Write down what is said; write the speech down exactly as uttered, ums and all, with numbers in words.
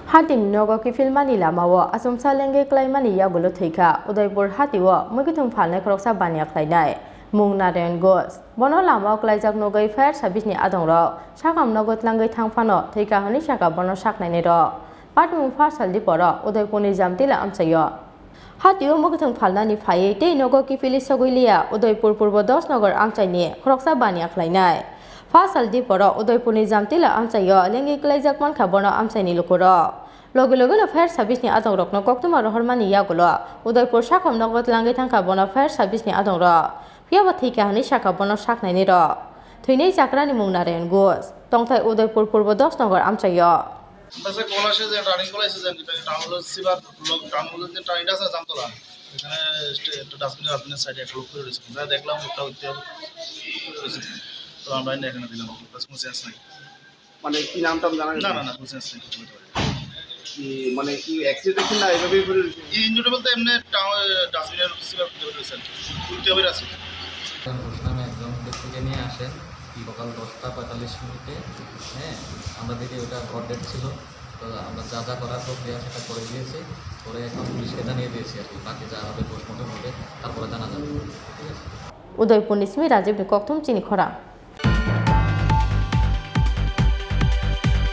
Hatini nogo kiphilmani lamao achomsa lengwi klaimani yagulo thwikha Udaipur hatio mwkhwthwng phalnai khoroksa baniya khlainai mung Narayan Ghosh. Bono lamao klaijak nugwi fire service ni adongrok sakam nogo tlangwi thang phano thwikha hwnwi sakha bono saknainai rok. Patmung pha sal diporo Udaipurni Jamtila amchaio. Hatio mwkhwthwng phalnani phaiwi tei nogo kiphilwi sogwi liya Udaipur Purbo Dos Nogor amchaini khoroksa baniya khlainai. Pha sal diporo Udaipurni Jamtila amchaio lengwi klaijak mankha bono amchaini lukurok. Logi logino fire service ni adongrokno koktwma rohormani yagulo Udaipur sakam nogo tlangwi thangkha bono fire service ni adongrok. Phiyaba thwikha hwnwi sakha bono saknainai rok. Thwinai chakrani mung Narayan Ghosh. Tongthai Udaipur Purbo Dos Nogor amchaio. Basa kola se je running kola se je, এটা টাউন হলো সিবার লোক টাউন হলো যে টাউন এটা আছে জামতলা, এখানে স্টে-, একটা ডাস্টবিন, ডাস্টবিনের সাইডে একটা লোক পড়ে রয়েছে। আমরা দেখলাম লোকটা উঠতে হবে, পড়ে রয়েছে। তো আমরা এনে এখানে দিলাম, বাস কোনো সেন্স নাই। মানে কি নাম টাম জানা গেছে? না, না, না, কোনো সেন্স নেই, কোনো ব্যাপারে। কি মানে কি অ্যাক্সিডেন্ট না এভাবেই পড়ে রয়েছে? এই ইঞ্জুরি বলতে এমনি টাউন, ডাস্টবিনের সিবার উঠতে হবে রয়েছে আর কি। উঠতে হবে রাস্তা। ঘোষ নামে একজন ব্যক্তিকে নিয়ে আসেন সকাল দশটা পঁয়তাল্লিশ মিনিটে। হ্যাঁ, আমরা দেখি ওটা ঘর ডেথ ছিল। তো আমরা যা যা করার প্রক্রিয়া সেটা করে দিয়েছি, করে এখন পুলিশকে জানিয়ে দিয়েছি আর কি। বাকি যা হবে পোস্টমর্টম হবে, তারপরে জানা যাবে। ঠিক আছে। Udaipurni simi Rajibni kokthum chini khorang.